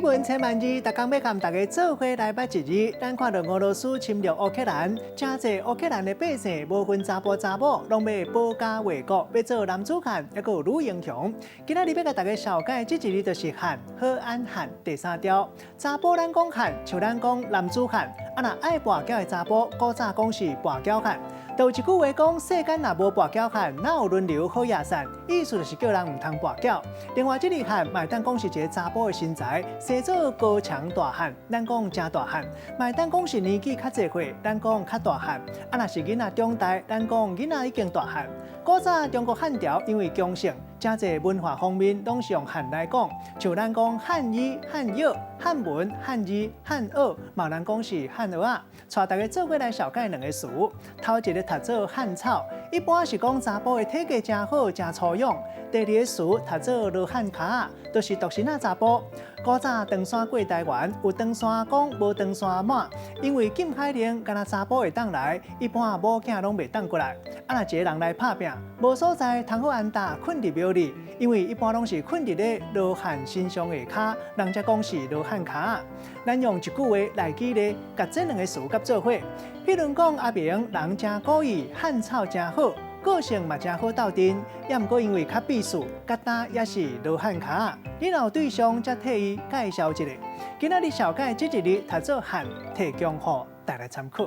聞千萬字，逐工欲佮大家做伙來捌一字。咱看到俄羅斯侵略烏克蘭，誠濟烏克蘭的百姓無分查埔查某，攏欲保家衛國，欲做男子漢，猶閣有女英雄。今仔日欲共大家紹介這一字就是漢，好安漢第三調。查埔咱講漢，像咱講男子漢，啊若愛跋筊的查埔，古早講是跋筊漢。就有一句話講：世間若無跋筊漢，哪有輪流好野散？意思就是叫人毋通跋筊。另外，這字漢嘛會當講是一个查埔的身材，生做高強大漢，咱講誠大漢；嘛會當講是年紀較濟歲，咱講較大漢。啊，若是囡仔長大，咱講囡仔已經大漢。古早中國漢朝因為強盛，誠濟文化方面攏是用漢來講，像咱講漢語、漢藥、漢文、漢字、漢學，嘛有人講是漢學仔。帶大家做伙來紹介兩个詞，頭一个讀做漢草，一般是講查埔的體格誠好、誠粗勇；第二个詞讀做羅漢跤，就是獨身仔查埔。古早長山過台灣，有長山講無長山滿，因為禁海令，干焦查埔會當來，一般某囝攏袂當過來。啊，若一个人來拍拚，無所在通好安搭，睏佇廟裡，因為一般攏是睏佇咧羅漢身上下跤，人才講是羅漢跤。咱用一句話來舉例，共這兩个詞佮做伙。譬如講，阿明人誠古意，漢草誠好，個性嘛誠好鬥陣，猶毋過因為較鄙視，佮今也是羅漢跤。你若有對象，才替伊介紹一下。今仔日紹介這一字讀做漢，提供予大家參考。